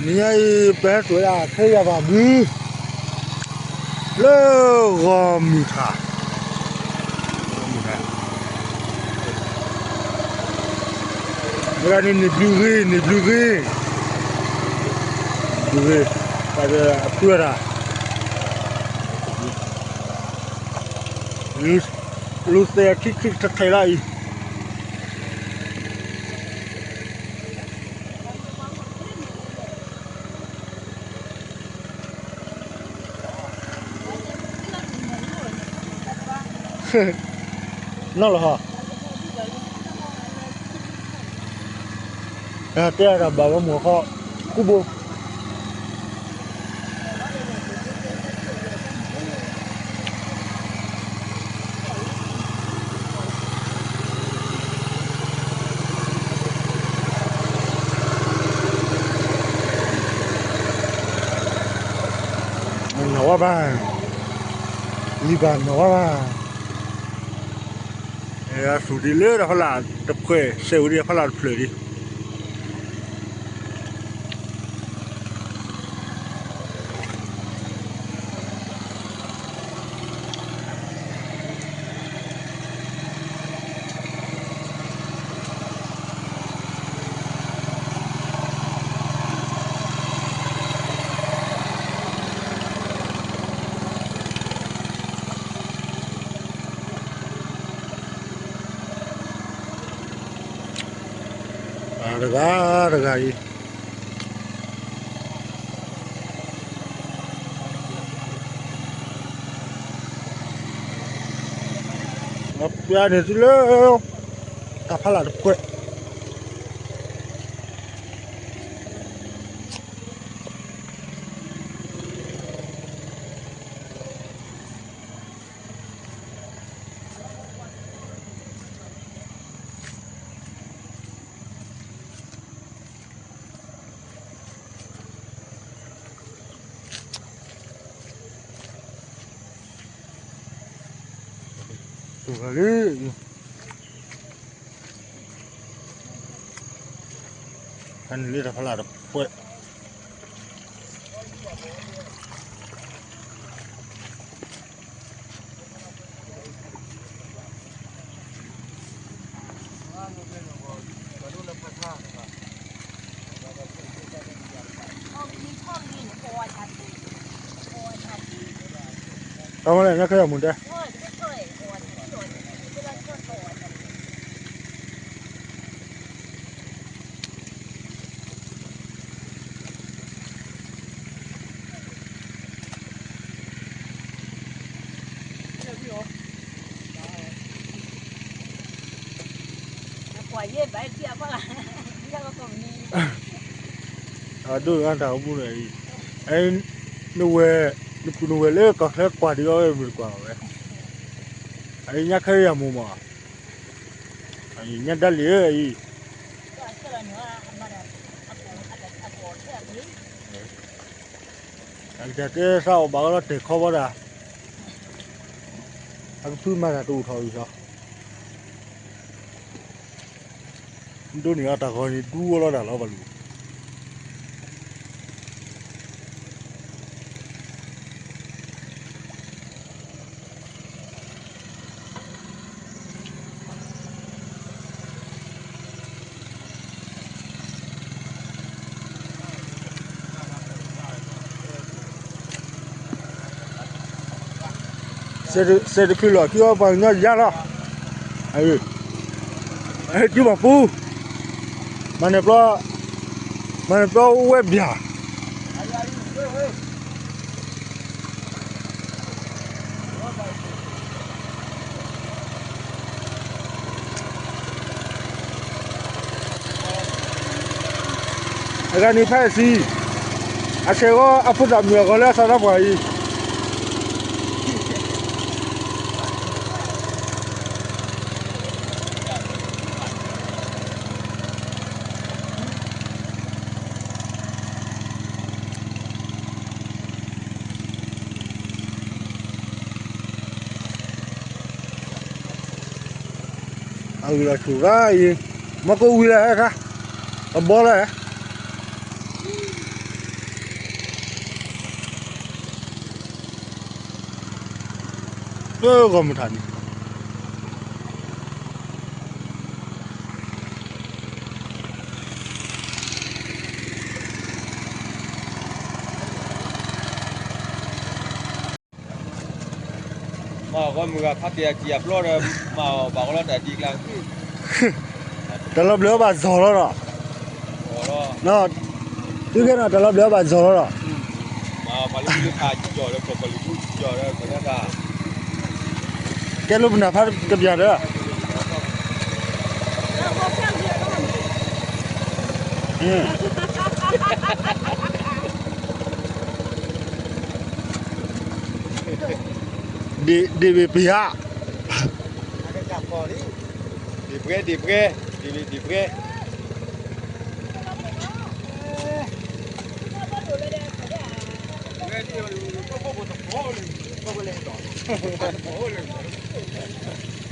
နံၤညါအံၤ ပဟဲစိာ်ဝဲဒၣ်ခဲယၤဘၣ်ဘု လၢဂီၤမုၢ်ထး, မ့ၢ်ဒၣ်န့ၣ် န့ၣ်ဘျုးဂ့ၤ န့ၣ်ဘျုးဂ့ၤ, ဘျုးဂ့ၤ, ပှၤဒီးအဖုအတၢ် လူၤသဲးခံခံတထဲးလီၤအံၤ နီၢ်လီၤဟီ, တဲအတၢ်ဘၣ်ဝဲမုၢ်ဃီ, ကူဘိ နီၢ်ဝဲဘၣ်, လံဘၣ်နီၢ်ဝဲဘၣ်, သူၣ်ဒံးလၢတၢ်ဖီလာ်တဖှဲး စဲးဝံၤဒံးဖီလာ်တဖျၢၣ်ဒံး တဂၤတဂၤအံၤ ပျၢ်န့ၣ်သုလၢ တၢ်ဖီလာ်တဖှဲး တူၢ်လီၤလံ, ဖဲန့ၣ်လၢတၢ်ဖီလာ်တဖှဲး တၢ်မၤလဲၣ် နၢ်ခဲယၤမူၤတဲ အဒိၣ်အါတၢ်အိၣ်မူန့ၣ်အံၤ, နဝဲ, နပုၢ်နဝဲၢ်လၢကီၢ်ချၢကွၢ်ဒံးအီၤဝဲမုၢ်တကွၢ်ဘၣ်ဝဲ, အအံၤညါခဲယၤမူၤမး, အအံၤညါဒၣ်လံဧၢအအံၤ အကစၢ်တဲသးအီၣ်ဘၣ်အီၤလီၤတဲာ်ခီဘီဒၣ်, အကဖုမၤတၢ်တအိၣ်ထီၣ်အံၤလီၤ, ဒိးန့ၢ်အတၢ်ဂီၤန့ၣ်ဒူအီၤလီၤဒၣ်လီၤဘၣ်လူၤ စဲးတခုလီၤခံအီၤပှၤကညီယါလီၤ, ဟဲတုၤမၤပူၤ, မၤန့ၣ်ပျီ, မၤန့ၣ်ပျီဝဲဘၠၣ် အဂၤန့ၣ်ဖဲအံၤ, အဆဲးဂီၤအဖိသၣ်မုၣ်အဂီၤလၢအသးနါပှၢ်အံၤ အဝံၤလီၤဆူၣ်ဂၤအံၤ, မ့ၢ်ကဝံၤလၢဟဲခါ, အဘီလၢဟဲ, လၢဂီၢ်မုၢ်ထးန့ၣ် မ့ၢ်ဂီၢ်မုၢ်ဂၤဖးက့ၤအစံာ်အပျီဒီး မ့ၢ်အီၤဘၣ်ဃီလီၤတၢ်ဒ်ကျါ တၢ်လီၤဘျၢဘၣ်စီၤလီၤဒီး သုကဲနီၤ တၢ်လီၤဘျၢဘၣ်စီၤလီၤဒီး မ့ၢ်ပှၤလၢလၢခါကၠီၤဒီး ကီၢ်ကီၢ်လံၤဒူကၠီၤဒီး ကီၢ်ဒီးတၢ် ကဲလၢပနၢ်ဖးတပျၢ်ဒီး ဒ့ၣ်ဘ့ၣ်ပယါ ဒ့ၣ်ပှဲၤ ဒ့ၣ်ပှဲၤ ဒ့ၣ်ဘ့ၣ်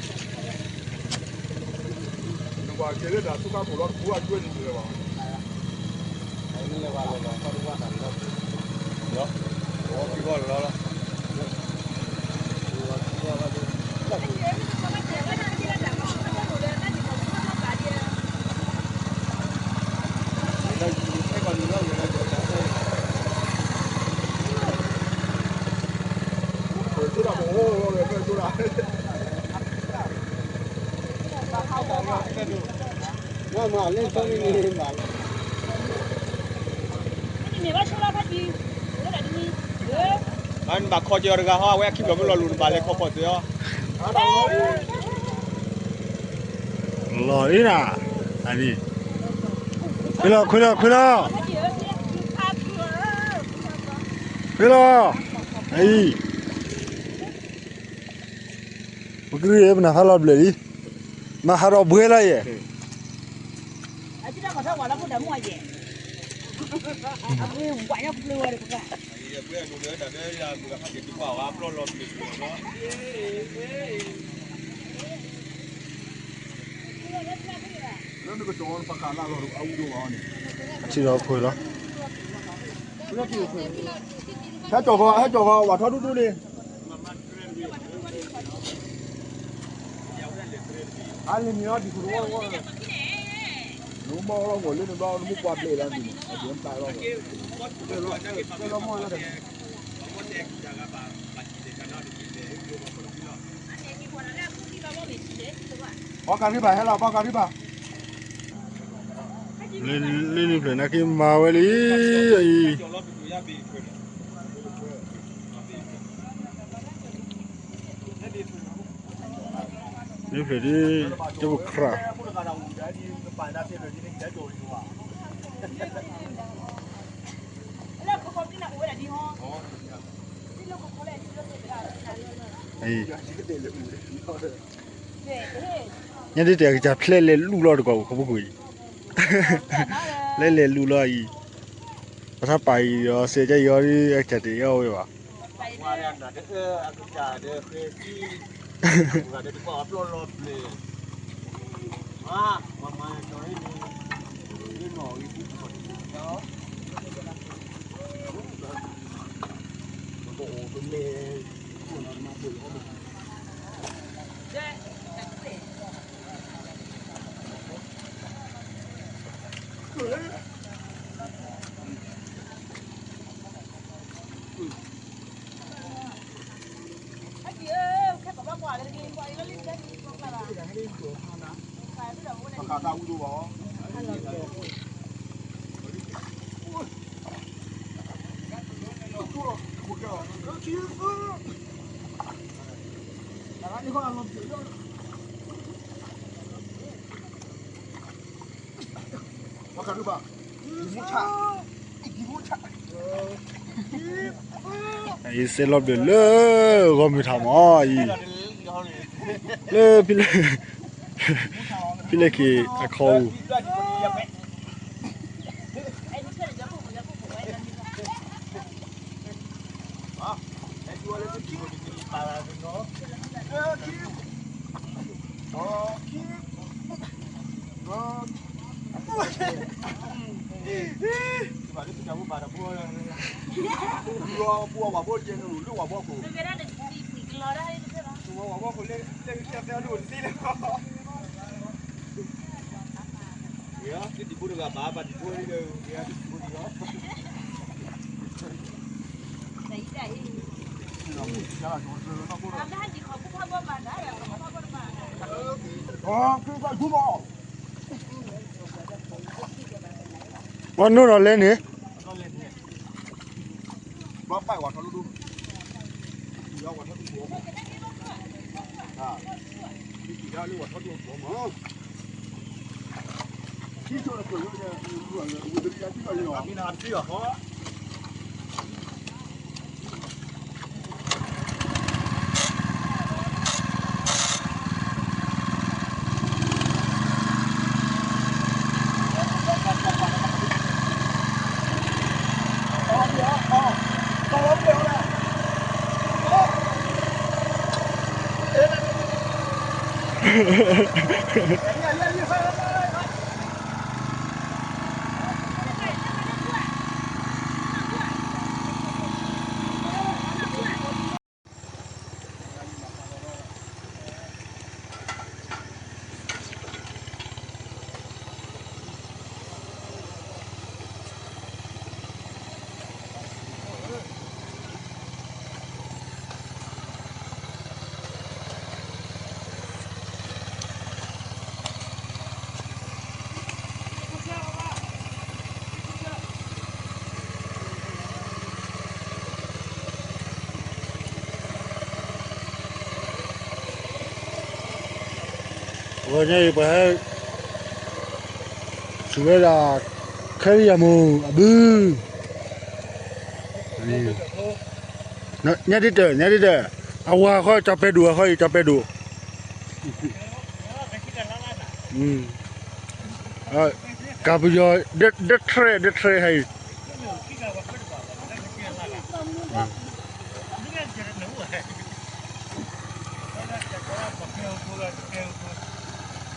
ဒ့ၣ်ပှဲၤ နကွၢ်ကဲလၢတၢ်သူၣ်ခါခိၣ်လီၤတပူၤအကၠွဲနံၤလၢၤဘၣ် နဘၣ်ခီက့ၤအီၤတဂၤဟီ အဝဲအခံဘျီမ့ၢ်လီၤလိၤနဘၣ်လဲၤခီခီၣ်စ့အီၤ လီၤအံၤနၤ အန့ၣ် ခွံလီၤ ခွံလီၤ ခွံလီၤ ခွံလီၤ အံၤ ပကရံၣ်ပနၢ်ဖးလီၤဘျဲၣ်လံ မၤဟးထီၣ်ဘှဲလီၤယဲၢ် ထံၣ်လီၤခွဲးလီၤ ဟဲကၠီၣ်ဂီၤ ဟဲကၠီၣ်ဂီၤ ဝၤထီၣ်ဒူဒူန့ၣ် အလံၤမံၤအီၤဒံးခိၣ်တဝီတဝီ နမ့ၢ်အီၣ်လီၤဂီၤလၢနဘျီ နမ့ၢ်ကွၢ်ဘျဲၣ်လီၤန့ၣ် အဒိးနပာ်လီၤ ဘီကၤရံဘၣ်ဟဲလီၤ ဘီကၤရံဘၣ် လၢနုၢ်ဖျၢၣ်နာ်က့မၤဝဲလံ အံၤ နုၢ်ဖျၢၣ်ဒ် ကၠိပခရၣ် အံၤ ညါဒ်တဲာ်အကစၢ်ဖျဲးလဲၤလူလီၤတကွၢ် ခိၣ်ဖိခိၣ်အံၤ ဖျဲးလဲၤလူလီၤအံၤ ပထးပာ်အံၤဒီးစဲးကဲအံၤအီၤဒ်အကစၢ်တ့ၢ်အီၤဝဲဘၣ် အံၤစဲးလီၤဘျၢၣ်လၢ ဂီၢ်မုၢ်ထးမးအံၤ လၢ ဖံလဲၣ်က့ၤအခီပူၤ ဘၣ်လၢပတၢ်ဘိးဘၣ်တၢ်ဘိးလီၤ ပူအဝၤဘိယဲၢ်နုာ်လၢဝၤဘီခိၣ် ပှၤနိၣ်ဒီးလဲန့ၣ် အဝဲန့ၣ်ပှၤဟဲ စူၤဝဲဒၣ် ခဲရံယၤမူးအဘု ညါဒ်တၢ် ညါဒ်တၢ် အဝၤဃီ ကၠီၤပဲဒိၣ်အဃီအံၤ ကၠီၤပဲဒိၣ် ကးပယီၤ ဒၢထရဲ ဒၢထရဲဟဲ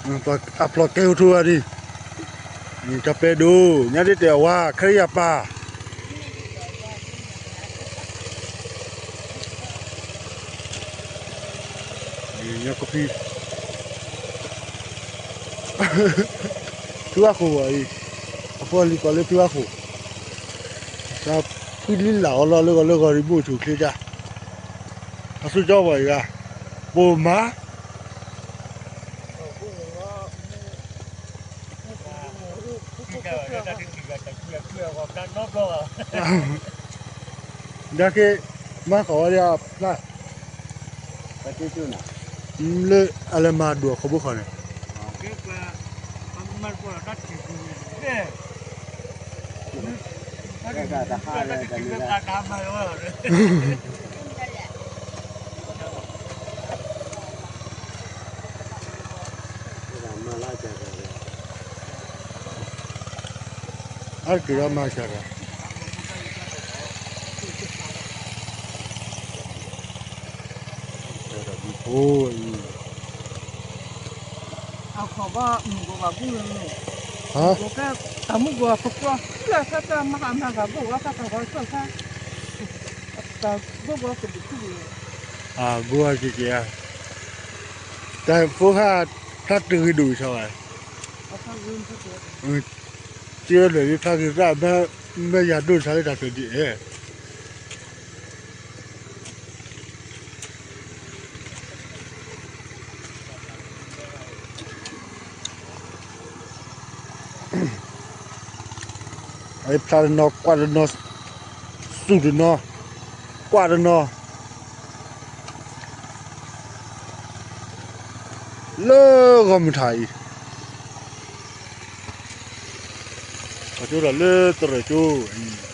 အံၤ အဖျိးကဲအိၣ်ထူဝဲဒၣ် ကၠီၤပဲဒိၣ် ညါဒ်တၢ်အဝၤ ခဲရံယၤပၢ် ညါကဖံ ထူအခိၣ်ဝဲအံၤ အဖိအလံၤကိးလၢထူအခိၣ် တၢ်ဖှံလံလၢအီၤလီၤလၢဂီၤလၢဂီၤရံၤဘိၣ်ဆိၣ်ချ့တၢ် အသူကၠီဝဲအံၤဂၤ ပိာ်မၤ ဒါက့ၤ မၤဃီၤဝဲဒၣ်ဖျါ လၢအလဲၤမၤဒိၣ်အခိၣ်ဘိခီန့ၣ် အါတက့ၢ်ဒီးမၤစၢၤဒီး အခိၣ်ဘီမုၢ်ဘီဘၣ်ဘူၣ်လၢမုၢ် ဟါ တၢ်မုၢ်ဘီကကျီ လၢဆၢတၢ်မၤမၤဂၤဘိၣ်ဝဲ တၢ်ဘိၣ်ဘီကဒုးခုၣ် အဘိၣ်ဝဲကက့ၤဧါ တၢ်ဖိဟါ ဖျါတဂ့ၤဒိၣ်ကဆါဝဲ က့ၤဝဲဒၣ်ဖျါဂ့ၤကၣ် မ့ၢ်ယၤဒိၣ်ဆါလၢတၢ်ကဒ်အဲၣ် အဖျါတနီၤ ကွၢ်တနီၤ စူၢ်တနီၤ ကွၢ်တနီၤ လၢဂီၢ်မုၢ်ထါအံၤ ပှၤကၠိဒီးလၢတရၢၣ်ကၠိအံၤ